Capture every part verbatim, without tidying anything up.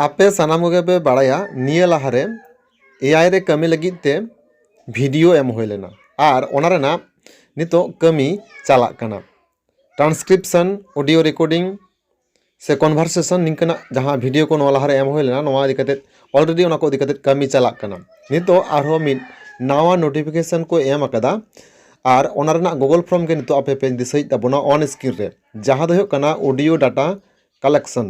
ᱟᱯᱮ ᱥᱟᱱᱟᱢ ᱠᱚᱜᱮ ᱯᱮ ᱵᱟᱲᱟᱭᱟ, ᱱᱤᱭᱟᱹ ᱞᱟᱦᱟᱨᱮ ᱮ ᱟᱭ ᱨᱮ ᱠᱟᱹᱢᱤ ᱞᱟᱹᱜᱤᱫ ᱛᱮ ᱵᱷᱤᱰᱤᱭᱳ ᱮᱢ ᱦᱩᱭ ᱞᱮᱱᱟ ᱟᱨ ᱚᱱᱟ ᱨᱮᱱᱟᱜ ᱱᱤᱛᱚᱜ ᱠᱟᱹᱢᱤ ᱪᱟᱞᱟᱜ ᱠᱟᱱᱟ᱾ ᱴᱨᱟᱱᱥᱠᱨᱤᱯᱥᱚᱱ, ᱚᱰᱤᱭᱳ ᱨᱮᱠᱚᱨᱰᱤᱝ ᱥᱮ ᱠᱚᱱᱵᱷᱟᱨᱥᱮᱥᱚᱱ, ᱱᱤᱝᱠᱟᱹᱱᱟᱜ ᱡᱟᱦᱟᱸ ᱵᱷᱤᱰᱤᱭᱳ ᱠᱚ ᱱᱚᱣᱟ ᱞᱟᱦᱟᱨᱮ ᱮᱢ ᱦᱩᱭ ᱞᱮᱱᱟ, ᱱᱚᱣᱟ ᱤᱫᱤ ᱠᱟᱛᱮᱫ already ᱚᱱᱟ ᱠᱚ ᱤᱫᱤ ᱠᱟᱛᱮᱫ ᱠᱟᱹᱢᱤ ᱪᱟᱞᱟᱜ ᱠᱟᱱᱟ᱾ ᱱᱤᱛᱚᱜ ᱟᱨᱦᱚᱸ ᱢᱤᱫ ᱱᱟᱣᱟ ᱱᱳᱴᱤᱯᱷᱤᱠᱮᱥᱚᱱ ᱠᱚ ᱮᱢ ᱟᱠᱟᱫᱟ ᱟᱨ ᱚᱱᱟ ᱨᱮᱱᱟᱜ ᱜᱩᱜᱚᱞ ᱯᱷᱚᱨᱢ ᱜᱮ ᱱᱤᱛᱚᱜ ᱟᱯᱮ ᱯᱮ ᱫᱤᱥᱟᱹᱭᱮᱫ ᱛᱟᱵᱚᱱᱟ ᱚᱱ ᱥᱠᱨᱤᱱ ᱨᱮ, ᱡᱟᱦᱟᱸ ᱫᱚ ᱦᱩᱭᱩᱜ ᱠᱟᱱᱟ ᱚᱰᱤᱭᱳ ᱰᱟᱴᱟ ᱠᱟᱞᱮᱠᱥᱚᱱ᱾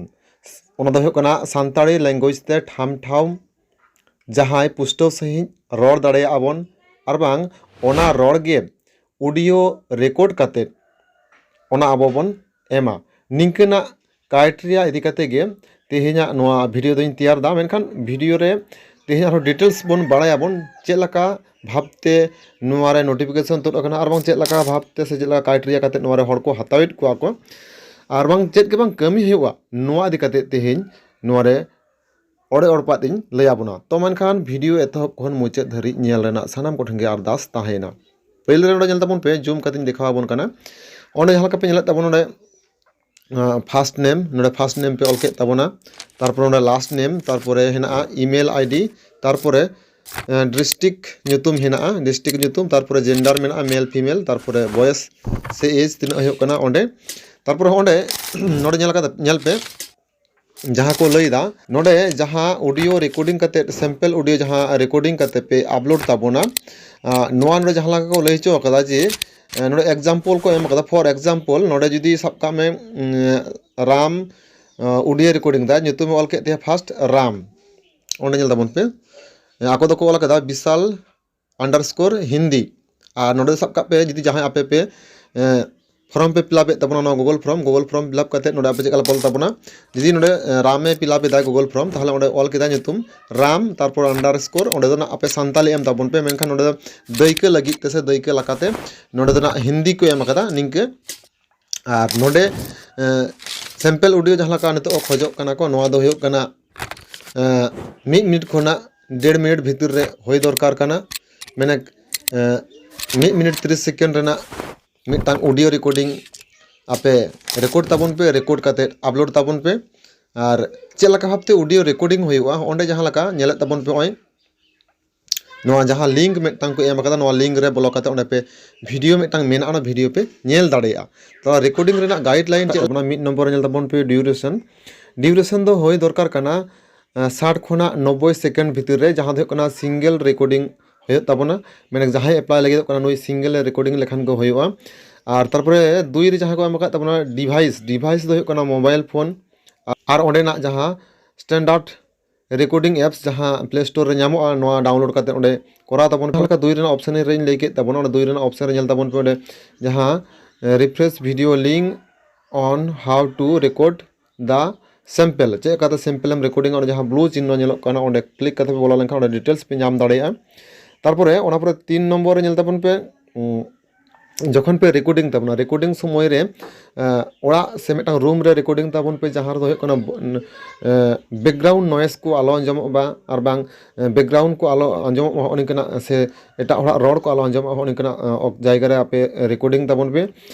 ᱚᱱᱟ ᱫᱚ ᱦᱩᱭᱩᱜ ᱠᱟᱱᱟ ᱥᱟᱱᱛᱟᱲᱤ ᱞᱮᱝᱜᱩᱭᱮᱡᱽ ᱛᱮ ᱴᱷᱟᱢ ᱴᱷᱟᱢ ᱡᱟᱦᱟᱸᱭ ᱯᱩᱥᱴᱟᱹᱣ ᱥᱟᱺᱦᱤᱡ ᱨᱚᱲ ᱫᱟᱲᱮᱭᱟᱜᱼᱟ ᱵᱚᱱ ᱟᱨ ᱵᱟᱝ ᱚᱱᱟ ᱨᱚᱲ ᱜᱮ ᱚᱰᱤᱭᱳ ᱨᱮᱠᱚᱨᱰ ᱠᱟᱛᱮᱫ ᱚᱱᱟ ᱟᱵᱚ ᱵᱚᱱ ᱮᱢᱟ᱾ ᱱᱤᱝᱠᱟᱹᱱᱟᱜ ᱠᱨᱟᱭᱴᱮᱨᱤᱭᱟ ᱤᱫᱤ ᱠᱟᱛᱮ ᱜᱮ ᱛᱮᱦᱮᱧᱟᱜ ᱱᱚᱣᱟ ᱵᱷᱤᱰᱤᱭᱳ ᱫᱚᱧ ᱛᱮᱭᱟᱨ ᱮᱫᱟ᱾ ᱢᱮᱱᱠᱷᱟᱱ ᱵᱷᱤᱰᱤᱭᱳ ᱨᱮ ᱛᱮᱦᱮᱧ ᱟᱨᱦᱚᱸ ᱰᱤᱴᱮᱞᱥ ᱵᱚᱱ ᱵᱟᱲᱟᱭᱟᱵᱚᱱ, ᱪᱮᱫ ᱞᱮᱠᱟ ᱵᱷᱟᱵᱽᱛᱮ ᱱᱚᱣᱟ ᱨᱮ ᱱᱳᱴᱤᱯᱷᱤᱠᱮᱥᱚᱱ ᱛᱩᱫ ᱟᱠᱟᱱᱟ ᱟᱨ ᱵᱟᱝ ᱪᱮᱫ ᱞᱮᱠᱟ ᱵᱷᱟᱵᱽᱛᱮ ᱥᱮ ᱪᱮᱫ ᱞᱮᱠᱟ ᱠᱨᱟᱭᱴᱮᱨᱤᱭᱟ ᱠᱟᱛᱮ ᱱᱚᱣᱟ ᱨᱮ ᱦᱚᱲ ᱠᱚ ᱦᱟᱛᱟᱣᱮᱫ ᱠᱚᱣᱟ ᱠᱚ ᱟᱨ ᱵᱟᱝ ᱪᱮᱫ ᱜᱮ ᱵᱟᱝ ᱠᱟᱹᱢᱤ ᱦᱩᱭᱩᱜᱼᱟ, ᱱᱚᱣᱟ ᱤᱫᱤ ᱠᱟᱛᱮ ᱛᱮᱦᱮᱧ ᱱᱚᱣᱟ ᱨᱮ ᱚᱲᱮ ᱚᱲᱯᱟᱛ ᱤᱧ ᱞᱟᱹᱭ ᱟᱵᱚᱱᱟ᱾ ᱛᱚ ᱢᱮᱱᱠᱷᱟᱱ ᱵᱷᱤᱰᱤᱭᱳ ᱮᱛᱚᱦᱚᱵ ᱠᱷᱚᱱ ᱢᱩᱪᱟᱹᱫ ᱫᱷᱟᱹᱨᱤᱡ ᱧᱮᱞ ᱨᱮᱱᱟᱜ ᱥᱟᱱᱟᱢ ᱠᱚᱴᱷᱮᱱ ᱜᱮ ᱟᱨᱫᱟᱥ ᱛᱟᱦᱮᱸᱭᱮᱱᱟ᱾ ᱯᱳᱭᱞᱳ ᱨᱮ ᱱᱚᱰᱮ ᱧᱮᱞ ᱛᱟᱵᱚᱱ ᱯᱮ, ᱡᱩᱢ ᱠᱟᱛᱮᱧ ᱫᱮᱠᱷᱟᱣ ᱟᱵᱚᱱ ᱠᱟᱱᱟ᱾ ᱚᱸᱰᱮ ᱡᱟᱦᱟᱸ ᱞᱮᱠᱟ ᱯᱮ ᱧᱮᱞᱮᱫ ᱛᱟᱵᱚᱱᱟ ᱱᱚᱰᱮ ᱯᱷᱟᱥᱴ ᱱᱮᱢ, ᱱᱚᱰᱮ ᱯᱷᱟᱥᱴ ᱱᱮᱢ ᱯᱮ ᱚᱞ ᱠᱮᱫ ᱛᱟᱵᱚᱱᱟ, ᱛᱟᱨᱯᱚᱨᱮ ᱱᱚᱰᱮ ᱞᱟᱥᱴ ᱱᱮᱢ, ᱛᱟᱨᱯᱚᱨᱮ ᱦᱮᱱᱟᱜᱼᱟ ᱤᱢᱮᱞ ᱟᱭᱰᱤ, ᱛᱟᱨᱯᱚᱨᱮ ᱰᱤᱥᱴᱨᱤᱠᱴ ᱧᱩᱛᱩᱢ ᱦᱮᱱᱟᱜᱼᱟ, ᱰᱤᱥᱴᱨᱤᱠᱴ ᱧᱩᱛᱩᱢ, ᱛᱟᱨᱯᱚᱨᱮ ᱡᱮᱱᱰᱟᱨ ᱢᱮᱱᱟᱜᱼᱟ, ᱢᱮᱞ ᱯᱷᱤᱢᱮᱞ, ᱛᱟᱨᱯᱚᱨᱮ ᱵᱚᱭᱮᱥ ᱥᱮ ᱮᱡᱽ ᱛᱤᱱᱟᱹᱜ ᱦᱩᱭᱩᱜ ᱠᱟᱱᱟ ᱚᱸᱰᱮ᱾ ᱛᱟᱨᱯᱚᱨᱮ ᱚᱸᱰᱮ ᱱᱚᱰᱮ ᱧᱮᱞ ᱠᱟᱛᱮ ᱧᱮᱞ ᱯᱮ, ᱡᱟᱦᱟᱸ ᱠᱚ ᱞᱟᱹᱭᱫᱟ ᱱᱚᱰᱮ, ᱡᱟᱦᱟᱸ ᱚᱰᱤᱭᱳ ᱨᱮᱠᱚᱨᱰᱤᱝ ᱠᱟᱛᱮ, ᱥᱮᱢᱯᱮᱞ ᱚᱰᱤᱭᱳ ᱡᱟᱦᱟᱸ ᱨᱮᱠᱚᱨᱰᱤᱝ ᱠᱟᱛᱮ ᱯᱮ ᱟᱯᱞᱳᱰ ᱛᱟᱵᱚᱱᱟ, ᱟᱸ, ᱱᱚᱣᱟ ᱱᱚᱰᱮ ᱡᱟᱦᱟᱸ ᱞᱮᱠᱟ ᱠᱚ ᱞᱟᱹᱭ ᱦᱚᱪᱚ ᱟᱠᱟᱫᱟ ᱡᱮ, ᱮᱸ, ᱱᱚᱰᱮ ᱮᱠᱡᱟᱢᱯᱚᱞ ᱠᱚ ᱮᱢ ᱟᱠᱟᱫᱟ, ᱯᱷᱚᱨ ᱮᱠᱡᱟᱢᱯᱚᱞ ᱱᱚᱰᱮ ᱡᱩᱫᱤ ᱥᱟᱵ ᱠᱟᱜ ᱢᱮ, ᱩᱸ, ᱨᱟᱢ, ᱟᱸ, ᱚᱰᱤᱭᱳ ᱨᱮᱠᱚᱨᱰᱤᱝ ᱫᱟ, ᱧᱩᱛᱩᱢᱮ ᱚᱞ ᱠᱮᱫ ᱛᱟᱭᱟ ᱯᱷᱟᱥᱴ ᱨᱟᱢ, ᱚᱸᱰᱮ ᱧᱮᱞ ᱛᱟᱵᱚᱱ ᱯᱮ, ᱮᱸ, ᱟᱠᱚ ᱫᱚᱠᱚ ᱚᱞ ᱟᱠᱟᱫᱟ ᱵᱤᱥᱟᱞ ᱟᱱᱰᱟᱨᱥᱠᱳᱨ ᱦᱤᱱᱫᱤ᱾ ᱟᱨ ᱱᱚᱰᱮ ᱥᱟᱵ ᱠᱟᱜ ᱯᱮ, ᱡᱩᱫᱤ ᱡᱟᱦᱟᱸᱭ ᱟᱯᱮ ᱯᱮ, ᱮᱸ, ᱯᱷᱨᱚᱢ ᱯᱮ ᱯᱷᱤᱞᱟᱯᱮᱫ ᱛᱟᱵᱚᱱᱟ, ᱱᱚᱣᱟ ᱜᱩᱜᱚᱞ ᱯᱷᱨᱚᱢ, ᱜᱩᱜᱚᱞ ᱯᱷᱨᱚᱢ ᱯᱷᱤᱞᱟᱯ ᱠᱟᱛᱮᱫ ᱱᱚᱰᱮ ᱟᱯᱮ ᱪᱮᱫ ᱞᱮᱠᱟ ᱚᱞ ᱛᱟᱵᱚᱱᱟ, ᱡᱩᱫᱤ ᱱᱚᱰᱮ, ᱮᱸ, ᱨᱟᱢᱮ ᱯᱷᱤᱞᱟᱯ ᱮᱫᱟ ᱜᱩᱜᱚᱞ ᱯᱷᱨᱚᱢ, ᱛᱟᱦᱚᱞᱮ ᱚᱸᱰᱮ ᱚᱞ ᱠᱮᱫᱟ ᱧᱩᱛᱩᱢ ᱨᱟᱢ, ᱛᱟᱨᱯᱚᱨ ᱟᱱᱰᱟᱨᱥᱠᱳᱨ, ᱚᱸᱰᱮ ᱫᱚ ᱱᱟᱜ ᱟᱯᱮ ᱥᱟᱱᱛᱟᱞᱤ ᱮᱢ ᱛᱟᱵᱚᱱ ᱯᱮ, ᱢᱮᱱᱠᱷᱟᱱ ᱱᱚᱰᱮ ᱫᱚ ᱫᱟᱹᱭᱠᱟᱹ ᱞᱟᱹᱜᱤᱫ ᱛᱮ ᱥᱮ ᱫᱟᱹᱭᱠᱟᱹ ᱞᱮᱠᱟᱛᱮ ᱱᱚᱰᱮ ᱫᱚ ᱱᱟᱜ ᱦᱤᱱᱫᱤ ᱠᱚ ᱮᱢ ᱟᱠᱟᱫᱟ ᱱᱤᱝᱠᱟᱹ᱾ ᱟᱨ ᱱᱚᱰᱮ, ᱮᱸ, ᱥᱮᱢᱯᱮᱞ ᱚᱰᱤᱭᱳ ᱡᱟᱦᱟᱸ ᱞᱮᱠᱟ ᱱᱤᱛᱚᱜ ᱠᱚ ᱠᱷᱚᱡᱚᱜ ᱠᱟᱱᱟ ᱠᱚ, ᱱᱚᱣᱟ ᱫᱚ ᱦᱩᱭᱩᱜ ᱠᱟᱱᱟ, ᱮᱸ, ᱢᱤᱫ ᱢᱤᱱᱤᱴ ᱠᱷᱚᱱᱟᱜ ᱰᱮᱲ ᱢᱤᱱᱤᱴ ᱵᱷᱤᱛᱤᱨ ᱨᱮ ᱦᱩᱭ ᱫᱚᱨᱠᱟᱨ ᱠᱟᱱᱟ᱾ ᱢᱟᱱᱮ, ᱮᱸ, ᱢᱤᱫ ᱢᱤᱱᱤᱴ ᱛᱤᱨᱤᱥ ᱥᱮᱠᱮᱱᱰ ᱨᱮᱱᱟᱜ ᱢᱤᱫᱴᱟᱝ ᱚᱰᱤᱭᱳ ᱨᱮᱠᱚᱨᱰᱤᱝ ᱟᱯᱮ ᱨᱮᱠᱚᱨᱰ ᱛᱟᱵᱚᱱ ᱯᱮ, ᱨᱮᱠᱚᱨᱰ ᱠᱟᱛᱮᱫ ᱟᱯᱞᱳᱰ ᱛᱟᱵᱚᱱ ᱯᱮ᱾ ᱟᱨ ᱪᱮᱫ ᱞᱮᱠᱟ ᱵᱷᱟᱵᱛᱮ ᱚᱰᱤᱭᱳ ᱨᱮᱠᱚᱨᱰᱤᱝ ᱦᱩᱭᱩᱜᱼᱟ, ᱚᱸᱰᱮ ᱡᱟᱦᱟᱸ ᱞᱮᱠᱟ ᱧᱮᱞᱮᱫ ᱛᱟᱵᱚᱱ ᱯᱮ, ᱱᱚᱜᱼᱚᱭ ᱱᱚᱣᱟ ᱡᱟᱦᱟᱸ ᱞᱤᱝᱠ ᱢᱤᱫᱴᱟᱝ ᱠᱚ ᱮᱢ ᱟᱠᱟᱫᱟ, ᱱᱚᱣᱟ ᱞᱤᱝᱠ ᱨᱮ ᱵᱚᱞᱚ ᱠᱟᱛᱮ ᱚᱸᱰᱮ ᱯᱮ ᱵᱷᱤᱰᱤᱭᱳ ᱢᱤᱫᱴᱟᱝ ᱢᱮᱱᱟᱜᱼᱟ, ᱚᱱᱟ ᱵᱷᱤᱰᱤᱭᱳ ᱯᱮ ᱧᱮᱞ ᱫᱟᱲᱮᱭᱟᱜᱼᱟ᱾ ᱛᱚ ᱨᱮᱠᱚᱨᱰᱤᱝ ᱨᱮᱱᱟᱜ ᱜᱟᱭᱤᱰ ᱞᱟᱭᱤᱱ ᱪᱮᱫ ᱠᱟᱱᱟ? ᱢᱤᱫ ᱱᱚᱢᱵᱚᱨ ᱨᱮ ᱧᱮᱞ ᱛᱟᱵᱚᱱ ᱯᱮ ᱰᱤᱭᱩᱨᱮᱥᱚᱱ᱾ ᱰᱤᱭᱩᱨᱮᱥᱚᱱ ᱫᱚ ᱦᱩᱭ ᱫᱚᱨᱠᱟᱨ ᱠᱟᱱᱟ ᱟᱸ, ᱥᱟᱴ ᱠᱷᱚᱱᱟᱜ ᱱᱚᱵᱵᱳᱭ ᱥᱮᱠᱮᱱᱰ ᱵᱷᱤᱛᱤᱨ ᱨᱮ, ᱡᱟᱦᱟᱸ ᱫᱚ ᱦᱩᱭᱩᱜ ᱠᱟᱱᱟ ᱥᱤᱝᱜᱮᱞ ᱨᱮᱠᱚᱨᱰᱤᱝ ᱦᱩᱭᱩᱜ ᱛᱟᱵᱚᱱᱟ᱾ ᱢᱟᱱᱮ ᱡᱟᱦᱟᱸᱭ ᱮᱯᱞᱟᱭ ᱞᱟᱹᱜᱤᱫᱚᱜ ᱠᱟᱱᱟ, ᱱᱩᱭ ᱥᱤᱝᱜᱮᱞ ᱨᱮᱠᱚᱨᱰᱤᱝ ᱞᱮᱠᱷᱟᱱ ᱜᱮ ᱦᱩᱭᱩᱜᱼᱟ᱾ ᱟᱨ ᱛᱟᱨᱯᱚᱨᱮ ᱫᱩᱭ ᱨᱮ ᱡᱟᱦᱟᱸ ᱠᱚ ᱮᱢ ᱟᱠᱟᱫ ᱛᱟᱵᱚᱱᱟ ᱰᱤᱵᱷᱟᱭᱤᱥ, ᱰᱤᱵᱷᱟᱭᱤᱥ ᱫᱚ ᱦᱩᱭᱩᱜ ᱠᱟᱱᱟ ᱢᱳᱵᱟᱭᱤᱞ ᱯᱷᱳᱱ᱾ ᱟᱨ ᱚᱸᱰᱮᱱᱟᱜ ᱡᱟᱦᱟᱸ ᱥᱴᱮᱱᱰᱟᱨᱰ ᱨᱮᱠᱚᱨᱰᱤᱝ ᱮᱯᱥ ᱡᱟᱦᱟᱸ ᱯᱞᱮ ᱥᱴᱳᱨ ᱨᱮ ᱧᱟᱢᱚᱜᱼᱟ, ᱱᱚᱣᱟ ᱰᱟᱣᱩᱱᱞᱳᱰ ᱠᱟᱛᱮ ᱚᱸᱰᱮ ᱠᱚᱨᱟᱣ ᱛᱟᱵᱚᱱ ᱯᱮ᱾ ᱡᱟᱦᱟᱸ ᱞᱮᱠᱟ ᱫᱩᱭ ᱨᱮᱱᱟᱜ ᱚᱯᱥᱮᱱ ᱨᱮᱧ ᱞᱟᱹᱭ ᱠᱮᱫ ᱛᱟᱵᱚᱱᱟ, ᱚᱱᱟ ᱫᱩᱭ ᱨᱮᱱᱟᱜ ᱚᱯᱥᱮᱱ ᱨᱮ ᱧᱮᱞ ᱛᱟᱵᱚᱱ ᱯᱮ ᱚᱸᱰᱮ ᱡᱟᱦᱟᱸ refresh video link on how to record the sample, ᱪᱮᱫ ᱞᱮᱠᱟᱛᱮ ᱥᱮᱢᱯᱮᱞ ᱮᱢ ᱨᱮᱠᱚᱨᱰᱤᱝ, ᱚᱸᱰᱮ ᱡᱟᱦᱟᱸ ᱵᱞᱩ ᱪᱤᱱᱦᱚ ᱧᱮᱞᱚᱜ ᱠᱟᱱᱟ, ᱚᱸᱰᱮ ᱠᱞᱤᱠ ᱠᱟᱛᱮ ᱯᱮ ᱵᱚᱞᱚ ᱞᱮᱱᱠᱷᱟᱱ ᱚᱸᱰᱮ ᱰᱤᱴᱮᱞᱥ ᱯᱮ ᱧᱟᱢ ᱫᱟᱲᱮᱭᱟᱜᱼᱟ᱾ ᱛᱟᱨᱯᱚᱨᱮ ᱚᱱᱟ ᱯᱚᱨᱮ ᱛᱤᱱ ᱱᱚᱢᱵᱚᱨ ᱨᱮ ᱧᱮᱞ ᱛᱟᱵᱚᱱ ᱯᱮ, ᱩᱸ, ᱡᱚᱠᱷᱚᱱ ᱯᱮ ᱨᱮᱠᱚᱨᱰᱤᱝ ᱛᱟᱵᱚᱱᱟ, ᱨᱮᱠᱚᱨᱰᱤᱝ ᱥᱚᱢᱚᱭ ᱨᱮ, ᱟᱸ, ᱚᱲᱟᱜ ᱥᱮ ᱢᱤᱫᱴᱟᱝ ᱨᱩᱢ ᱨᱮ ᱨᱮᱠᱚᱨᱰᱤᱝ ᱛᱟᱵᱚᱱ ᱯᱮ, ᱡᱟᱦᱟᱸ ᱨᱮᱫᱚ ᱦᱩᱭᱩᱜ ᱠᱟᱱᱟ ᱵᱮᱠᱜᱨᱟᱣᱩᱱᱰ ᱱᱚᱭᱮᱥ ᱠᱚ ᱟᱞᱚ ᱟᱸᱡᱚᱢᱚᱜ ᱢᱟ, ᱟᱨ ᱵᱟᱝ ᱵᱮᱠᱜᱨᱟᱣᱩᱱᱰ ᱠᱚ ᱟᱞᱚ ᱟᱸᱡᱚᱢᱚᱜ ᱢᱟ, ᱦᱚᱸᱜᱼᱚ ᱱᱤᱝᱠᱟᱱᱟᱜ, ᱥᱮ ᱮᱴᱟᱜ ᱦᱚᱲᱟᱜ ᱨᱚᱲ ᱠᱚ ᱟᱞᱚ ᱟᱸᱡᱚᱢᱚᱜ ᱢᱟ, ᱦᱚᱸᱜᱼᱚ ᱱᱤᱝᱠᱟᱱᱟᱜ ᱟᱸ, ᱚᱠ-, ᱡᱟᱭᱜᱟ ᱨᱮ ᱟᱯᱮ ᱨᱮᱠᱚᱨᱰᱤᱝ ᱛᱟᱵᱚᱱ ᱯᱮ᱾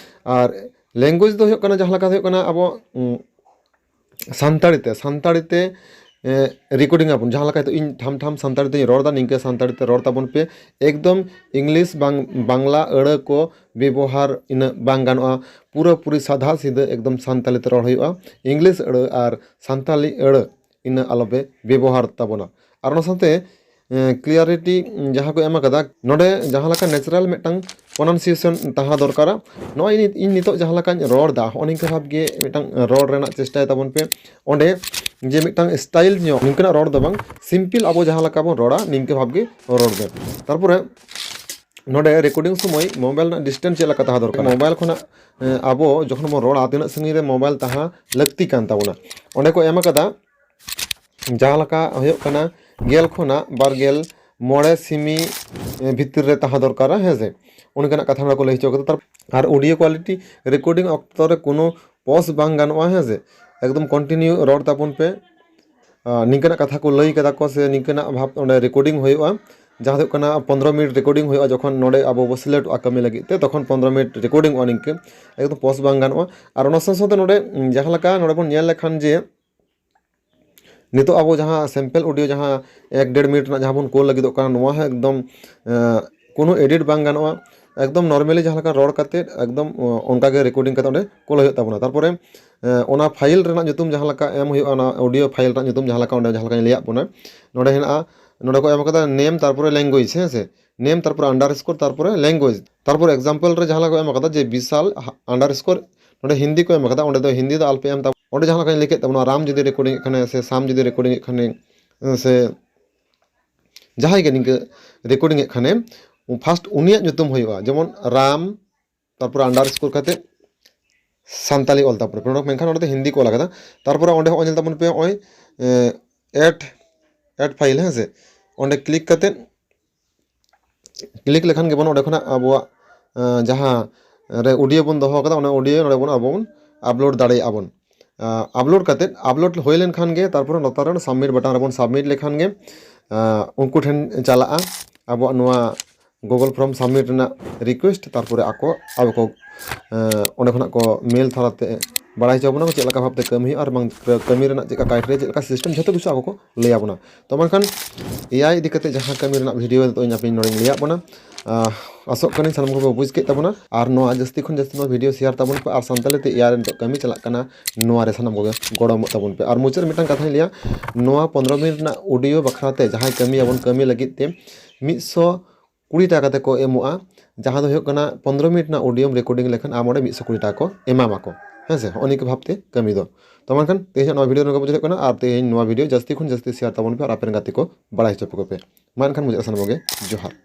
ᱟᱨ ᱞᱮᱝᱜᱩᱭᱮᱡᱽ ᱫᱚ ᱦᱩᱭᱩᱜ ᱠᱟᱱᱟ, ᱡᱟᱦᱟᱸ ᱞᱮᱠᱟ ᱫᱚ ᱦᱩᱭᱩᱜ ᱠᱟᱱᱟ ᱟᱵᱚ, ᱩᱸ, ᱥᱟᱱᱛᱟᱲᱤ ᱛᱮ, ᱥᱟᱱᱛᱟᱲᱤ ᱛᱮ, ᱮ, ᱨᱮᱠᱚᱨᱰᱤᱝ ᱟᱵᱚᱱ᱾ ᱡᱟᱦᱟᱸ ᱞᱮᱠᱟ ᱱᱤᱛᱚᱜ ᱤᱧ ᱴᱷᱟᱢ ᱴᱷᱟᱢ ᱥᱟᱱᱛᱟᱲᱤ ᱛᱮᱧ ᱨᱚᱲ ᱮᱫᱟ, ᱱᱤᱝᱠᱟᱹ ᱥᱟᱱᱛᱟᱲᱤ ᱛᱮ ᱨᱚᱲ ᱛᱟᱵᱚᱱ ᱯᱮ᱾ ᱮᱠᱫᱚᱢ ᱤᱝᱞᱤᱥ ᱵᱟᱝ ᱵᱟᱝᱞᱟ ᱟᱹᱲᱟᱹ ᱠᱚ ᱵᱮᱵᱚᱦᱟᱨ ᱤᱱᱟᱹᱜ ᱵᱟᱝ ᱜᱟᱱᱚᱜᱼᱟ᱾ ᱯᱩᱨᱟᱹᱯᱩᱨᱤ ᱥᱟᱫᱷᱟ ᱥᱤᱫᱷᱟᱹ ᱮᱠᱫᱚᱢ ᱥᱟᱱᱛᱟᱲᱤ ᱛᱮ ᱨᱚᱲ ᱦᱩᱭᱩᱜᱼᱟ᱾ ᱤᱝᱞᱤᱥ ᱟᱹᱲᱟᱹ ᱟᱨ ᱥᱟᱱᱛᱟᱲᱤ ᱟᱹᱲᱟᱹ ᱤᱱᱟᱹ ᱟᱞᱚᱯᱮ ᱵᱮᱵᱚᱦᱟᱨ ᱛᱟᱵᱚᱱᱟ᱾ ᱟᱨ ᱚᱱᱟ ᱥᱟᱶᱛᱮ, ᱮᱸ, clarity ᱡᱟᱦᱟᱸ ᱠᱚ ᱮᱢ ᱟᱠᱟᱫᱟ, ᱱᱚᱰᱮ ᱡᱟᱦᱟᱸ ᱞᱮᱠᱟ natural ᱢᱤᱫᱴᱟᱝ pronunciation ᱛᱟᱦᱮᱸ ᱫᱚᱨᱠᱟᱨᱟ᱾ ᱱᱚᱜᱼᱚᱭ ᱱᱤᱛ-, ᱤᱧ ᱱᱤᱛᱚᱜ ᱡᱟᱦᱟᱸ ᱞᱮᱠᱟᱧ ᱨᱚᱲ ᱮᱫᱟ, ᱦᱚᱸᱜᱼᱚ ᱱᱤᱝᱠᱟᱹ ᱵᱷᱟᱵᱽ ᱜᱮ ᱢᱤᱫᱴᱟᱝ ᱨᱚᱲ ᱨᱮᱱᱟᱜ ᱪᱮᱥᱴᱟᱭ ᱛᱟᱵᱚᱱ ᱯᱮ᱾ ᱚᱸᱰᱮ ᱡᱮ ᱢᱤᱫᱴᱟᱝ style ᱧᱚᱜ ᱱᱤᱝᱠᱟᱹᱱᱟᱜ ᱨᱚᱲ ᱫᱚ ᱵᱟᱝ, simple ᱟᱵᱚ ᱡᱟᱦᱟᱸ ᱞᱮᱠᱟ ᱵᱚᱱ ᱨᱚᱲᱟ, ᱱᱤᱝᱠᱟᱹ ᱵᱷᱟᱵᱽ ᱜᱮ ᱨᱚᱲ ᱵᱮᱱ᱾ ᱛᱟᱨᱯᱚᱨᱮ ᱱᱚᱰᱮ ᱨᱮᱠᱚᱨᱰᱤᱝ ᱥᱚᱢᱚᱭ ᱢᱳᱵᱟᱭᱤᱞ ᱨᱮᱱᱟᱜ distance ᱪᱮᱫ ᱞᱮᱠᱟ ᱛᱟᱦᱮᱸ ᱫᱚᱨᱠᱟᱨ? ᱢᱳᱵᱟᱭᱤᱞ ᱠᱷᱚᱱᱟᱜ, ᱮᱸ, ᱟᱵᱚ ᱡᱚᱠᱷᱚᱱ ᱵᱚᱱ ᱨᱚᱲᱟ, ᱛᱤᱱᱟᱹᱜ ᱥᱟᱺᱜᱤᱧ ᱨᱮ ᱢᱳᱵᱟᱭᱤᱞ ᱛᱟᱦᱮᱸ ᱞᱟᱹᱠᱛᱤ ᱠᱟᱱ ᱛᱟᱵᱚᱱᱟ? ᱚᱸᱰᱮ ᱠᱚ ᱮᱢ ᱟᱠᱟᱫᱟ, ᱡᱟᱦᱟᱸ ᱞᱮᱠᱟ ᱦᱩᱭᱩᱜ ᱠᱟᱱᱟ ᱜᱮᱞ ᱠᱷᱚᱱᱟᱜ ᱵᱟᱨ ᱜᱮᱞ ᱢᱚᱬᱮ ᱥᱤᱢᱤ, ᱮᱸ, ᱵᱷᱤᱛᱤᱨ ᱨᱮ ᱛᱟᱦᱮᱸ ᱫᱚᱨᱠᱟᱨᱟ, ᱦᱮᱸ ᱥᱮ? ᱚᱱᱠᱟᱱᱟᱜ ᱠᱟᱛᱷᱟ ᱱᱚᱰᱮ ᱠᱚ ᱞᱟᱹᱭ ᱦᱚᱪᱚ ᱠᱟᱫᱟ᱾ ᱛᱟᱨ-, ᱟᱨ audio quality recording ᱚᱠᱛᱚ ᱨᱮ ᱠᱳᱱᱳ pause ᱵᱟᱝ ᱜᱟᱱᱚᱜᱼᱟ, ᱦᱮᱸ ᱥᱮ? ᱮᱠᱫᱚᱢ continue ᱨᱚᱲ ᱛᱟᱵᱚᱱ ᱯᱮ᱾ ᱟᱨ ᱱᱤᱝᱠᱟᱹᱱᱟᱜ ᱠᱟᱛᱷᱟ ᱠᱚ ᱞᱟᱹᱭ ᱠᱟᱫᱟ ᱠᱚ, ᱥᱮ ᱱᱤᱝᱠᱟᱹᱱᱟᱜ ᱵᱷᱟᱵᱽ ᱚᱸᱰᱮ ᱨᱮᱠᱚᱨᱰᱤᱝ ᱦᱩᱭᱩᱜᱼᱟ, ᱡᱟᱦᱟᱸ ᱫᱚ ᱦᱩᱭᱩᱜ ᱠᱟᱱᱟ ᱯᱚᱱᱫᱽᱨᱚ ᱢᱤᱱᱤᱴ ᱨᱮᱠᱚᱨᱰᱤᱝ ᱦᱩᱭᱩᱜᱼᱟ, ᱡᱚᱠᱷᱚᱱ ᱱᱚᱰᱮ ᱟᱵᱚ ᱵᱚ ᱥᱤᱞᱮᱠᱴᱚᱜᱼᱟ ᱠᱟᱹᱢᱤ ᱞᱟᱹᱜᱤᱫ ᱛᱮ, ᱛᱚᱠᱷᱚᱱ ᱯᱚᱱᱫᱽᱨᱚ ᱢᱤᱱᱤᱴ ᱨᱮᱠᱚᱨᱰᱤᱝᱚᱜᱼᱟ ᱱᱤᱝᱠᱟᱹ, ᱮᱠᱫᱚᱢ ᱯᱚᱡᱽ ᱵᱟᱝ ᱜᱟᱱᱚᱜᱼᱟ᱾ ᱟᱨ ᱚᱱᱟ ᱥᱟᱶ ᱥᱟᱶᱛᱮ ᱱᱚᱰᱮ, ᱩᱸ, ᱡᱟᱦᱟᱸ ᱞᱮᱠᱟ ᱱᱚᱰᱮ ᱵᱚᱱ ᱧᱮᱞ ᱞᱮᱠᱷᱟᱱ ᱡᱮ ᱱᱤᱛᱚᱜ ᱟᱵᱚ ᱡᱟᱦᱟᱸ sample audio ᱡᱟᱦᱟᱸ ᱮᱠ ᱰᱮᱲ ᱢᱤᱱᱤᱴ ᱨᱮᱱᱟᱜ ᱡᱟᱦᱟᱸ ᱵᱚᱱ ᱠᱳᱞ ᱞᱟᱹᱜᱤᱫᱚᱜ ᱠᱟᱱᱟ, ᱱᱚᱣᱟ ᱦᱚᱸ ᱮᱠᱫᱚᱢ ᱮᱸ, ᱠᱳᱱᱳ edit ᱵᱟᱝ ᱜᱟᱱᱚᱜᱼᱟ᱾ ᱮᱠᱫᱚᱢ normally ᱡᱟᱦᱟᱸ ᱞᱮᱠᱟ ᱨᱚᱲ ᱠᱟᱛᱮᱫ ᱮᱠᱫᱚᱢ, ᱚ, ᱚᱱᱠᱟ ᱜᱮ recording ᱠᱟᱛᱮ ᱚᱸᱰᱮ ᱠᱳᱞ ᱦᱩᱭᱩᱜ ᱛᱟᱵᱚᱱᱟ᱾ ᱛᱟᱨᱯᱚᱨᱮ ᱮᱸ, ᱚᱱᱟ file ᱨᱮᱱᱟᱜ ᱧᱩᱛᱩᱢ ᱡᱟᱦᱟᱸ ᱞᱮᱠᱟ ᱮᱢ ᱦᱩᱭᱩᱜᱼᱟ, ᱚᱱᱟ audio file ᱨᱮᱱᱟᱜ ᱧᱩᱛᱩᱢ ᱡᱟᱦᱟᱸ ᱞᱮᱠᱟ ᱚᱸᱰᱮ ᱡᱟᱦᱟᱸ ᱞᱮᱠᱟᱧ ᱞᱟᱹᱭᱟᱫ ᱵᱚᱱᱟ, ᱱᱚᱸᱰᱮ ᱦᱮᱱᱟᱜᱼᱟ, ᱱᱚᱸᱰᱮ ᱠᱚ ᱮᱢ ᱠᱟᱫᱟ name ᱛᱟᱨᱯᱚᱨᱮ language, ᱦᱮᱸ ᱥᱮ? Name ᱛᱟᱨᱯᱚᱨᱮ underscore ᱛᱟᱨᱯᱚᱨᱮ language᱾ ᱛᱟᱨᱯᱚᱨᱮ example ᱨᱮ ᱡᱟᱦᱟᱸ ᱞᱮᱠᱟ ᱠᱚ ᱮᱢ ᱠᱟᱫᱟ ᱡᱮ ᱵᱤᱥᱟᱞ underscore, ᱱᱚᱸᱰᱮ ᱦᱤᱱᱫᱤ ᱠᱚ ᱮᱢ ᱠᱟᱫᱟ, ᱚᱸᱰᱮ ᱫᱚ ᱦᱤᱱᱫᱤ ᱫᱚ ᱟᱞᱚᱯᱮ ᱮᱢ ᱛᱟᱵᱚᱱᱟ᱾ ᱚᱸᱰᱮ ᱡᱟᱦᱟᱸ ᱞᱮᱠᱟᱧ ᱞᱟᱹᱭ ᱠᱮᱫ ᱛᱟᱵᱚᱱᱟ, ᱨᱟᱢ ᱡᱩᱫᱤ recording ᱮᱫ ᱠᱷᱟᱱᱮ ᱥᱮ ᱥᱟᱢ ᱡᱩᱫᱤ recording ᱮᱫ ᱠᱷᱟᱱᱮ ᱥᱮ ᱡᱟᱦᱟᱸᱭ ᱜᱮ ᱱᱤᱝᱠᱟᱹ recording ᱮᱫ ᱠᱷᱟᱱᱮ, first ᱩᱱᱤᱭᱟᱜ ᱧᱩᱛᱩᱢ ᱦᱩᱭᱩᱜᱼᱟ, ᱡᱮᱢᱚᱱ ᱨᱟᱢ ᱛᱟᱨᱯᱚᱨᱮ underscore ᱠᱟᱛᱮ ᱥᱟᱱᱛᱟᱞᱤ ᱚᱞ ᱛᱟᱵᱚᱱ ᱯᱮ᱾ ᱢᱮᱱᱠᱷᱟᱱ ᱚᱸᱰᱮ ᱫᱚ ᱦᱤᱱᱫᱤ ᱠᱚ ᱚᱞ ᱟᱠᱟᱫᱟ᱾ ᱛᱟᱨᱯᱚᱨᱮ ᱚᱸᱰᱮ ᱦᱚᱸᱜᱼᱚᱭ ᱧᱮᱞ ᱛᱟᱵᱚᱱ ᱯᱮ, ᱱᱚᱜᱼᱚᱭ add, add file, ᱦᱮᱸ ᱥᱮ? ᱚᱸᱰᱮ click ᱠᱟᱛᱮ, click ᱞᱮᱠᱷᱟᱱ ᱜᱮᱵᱚᱱ ᱚᱸᱰᱮ ᱠᱷᱚᱱᱟᱜ ᱟᱵᱚᱣᱟᱜ ᱡᱟᱦᱟᱸ ᱨᱮ audio ᱵᱚᱱ ᱫᱚᱦᱚ ᱟᱠᱟᱫᱟ, ᱚᱱᱟ audio ᱱᱚᱰᱮ ᱵᱚᱱ ᱟᱵᱚ ᱵᱚᱱ upload ᱫᱟᱲᱮᱭᱟᱜᱼᱟ ᱵᱚᱱ᱾ Upload ᱠᱟᱛᱮ, upload ᱦᱩᱭ ᱞᱮᱱᱠᱷᱟᱱ ᱜᱮ ᱛᱟᱨᱯᱚᱨᱮ ᱱᱚᱛᱮ ᱨᱮ submit button ᱨᱮᱵᱚᱱ submit ᱞᱮᱠᱷᱟᱱ ᱜᱮ ᱩᱱᱠᱩ ᱴᱷᱮᱱ ᱪᱟᱞᱟᱜᱼᱟ ᱟᱵᱚᱣᱟᱜ ᱱᱚᱣᱟ Google Form submit ᱨᱮᱱᱟᱜ request᱾ ᱛᱟᱨᱯᱚᱨᱮ ᱟᱠᱚ, ᱟᱵᱚ ᱠᱚ, ᱚᱸᱰᱮ ᱠᱷᱚᱱᱟᱜ ᱠᱚ mail ᱛᱟᱞᱟᱛᱮ ᱵᱟᱲᱟᱭ ᱦᱚᱪᱚ ᱵᱚᱱᱟ ᱪᱮᱫ ᱞᱮᱠᱟ ᱵᱷᱟᱵᱛᱮ ᱠᱟᱹᱢᱤ ᱦᱩᱭᱩᱜᱼᱟ ᱟᱨ ᱵᱟᱝ ᱠᱟᱹᱢᱤ ᱨᱮᱱᱟᱜ ᱪᱮᱫ ᱞᱮᱠᱟ criteria, ᱪᱮᱫ ᱞᱮᱠᱟ system, ᱡᱷᱚᱛᱚ ᱠᱤᱪᱷᱩ ᱟᱠᱚ ᱠᱚ ᱞᱟᱹᱭ ᱟᱵᱚᱱᱟ᱾ ᱛᱚ ᱢᱮᱱᱠᱷᱟᱱ AI ᱤᱫᱤ ᱠᱟᱛᱮ ᱡᱟᱦᱟᱸ ᱠᱟᱹᱢᱤ ᱨᱮᱱᱟᱜ video ᱱᱤᱛᱚᱜ ᱤᱧ ᱟᱯᱮ ᱱᱚᱰᱮᱧ ᱞᱟᱹᱭᱟᱫ ᱵᱚᱱᱟ, ᱟᱥᱚᱜ ᱠᱟᱹᱱᱟᱹᱧ ᱥᱟᱱᱟᱢ ᱠᱚᱯᱮ ᱵᱩᱡᱽ ᱠᱮᱫ ᱛᱟᱵᱚᱱᱟ᱾ ᱟᱨ ᱱᱚᱣᱟ ᱡᱟᱹᱥᱛᱤ ᱠᱷᱚᱱ ᱡᱟᱹᱥᱛᱤ ᱱᱚᱣᱟ video share ᱛᱟᱵᱚᱱ ᱯᱮ ᱟᱨ ᱥᱟᱱᱛᱟᱲᱤ ᱛᱮ AI ᱨᱮ ᱱᱤᱛᱚᱜ ᱠᱟᱹᱢᱤ ᱪᱟᱞᱟᱜ ᱠᱟᱱᱟ, ᱱᱚᱣᱟ ᱨᱮ ᱥᱟᱱᱟᱢ ᱠᱚᱜᱮ ᱜᱚᱲᱚ ᱮᱢᱚᱜ ᱛᱟᱵᱚᱱ ᱯᱮ᱾ ᱟᱨ ᱢᱩᱪᱟᱹᱫ ᱨᱮ ᱢᱤᱫᱴᱟᱝ ᱠᱟᱛᱷᱟᱧ ᱞᱟᱹᱭᱟ, ᱱᱚᱣᱟ ᱯᱚᱱᱨᱚ ᱢᱤᱱᱤᱴ ᱨᱮᱱᱟᱜ audio ᱵᱟᱠᱷᱨᱟ ᱛᱮ ᱡᱟᱦᱟᱸᱭ ᱠᱟᱹᱢᱤᱭᱟᱵᱚᱱ, ᱠᱟᱹᱢᱤ ᱞᱟᱹᱜᱤᱫ ᱛᱮ ᱢᱤᱫᱥᱚ ᱠᱩᱲᱤ ᱴᱟᱠᱟ ᱠᱟᱛᱮ ᱠᱚ ᱮᱢᱚᱜᱼᱟ᱾ ᱡᱟᱦᱟᱸ ᱫᱚ ᱦᱩᱭᱩᱜ ᱠᱟᱱᱟ ᱯᱚᱱᱨᱚ ᱢᱤᱱᱤᱴ ᱨᱮᱱᱟᱜ audio ᱨᱮᱠᱚᱨᱰᱤᱝ ᱞᱮᱠᱷᱟᱱ ᱟᱢ ᱚᱸᱰᱮ ᱢᱤᱫᱥᱚ ᱠᱩᱲᱤ ᱴᱟᱠᱟ ᱠᱚ ᱮᱢᱟᱢᱟᱠᱚ᱾ ᱦᱮᱸ ᱥᱮ, ᱦᱚᱸᱜᱼᱚ ᱱᱤᱭᱟᱹ ᱠᱚ ᱵᱷᱟᱵᱛᱮ ᱠᱟᱹᱢᱤ ᱫᱚ᱾ ᱛᱚ ᱢᱮᱱᱠᱷᱟᱱ ᱛᱮᱦᱮᱧᱟᱜ ᱱᱚᱣᱟ video ᱱᱚᱝᱠᱟ ᱵᱩᱡᱷᱟᱹᱜ ᱠᱟᱱᱟ, ᱟᱨ ᱛᱮᱦᱮᱧ ᱱᱚᱣᱟ video ᱡᱟᱹᱥᱛᱤ ᱠᱷᱚᱱ ᱡᱟᱹᱥᱛᱤ share ᱛᱟᱵᱚᱱ ᱯᱮ ᱟᱨ ᱟᱯᱮ ᱨᱮᱱ ᱜᱟᱛᱮ ᱠᱚ ᱵᱟᱲᱟᱭ ᱦᱚᱪᱚ ᱠᱚᱯᱮ᱾ ᱢᱟ ᱮᱱᱠᱷᱟᱱ ᱢᱩᱪᱟᱹᱫ ᱥᱟᱱᱟᱢ ᱠᱚᱜᱮ ᱡᱚᱦᱟᱨ᱾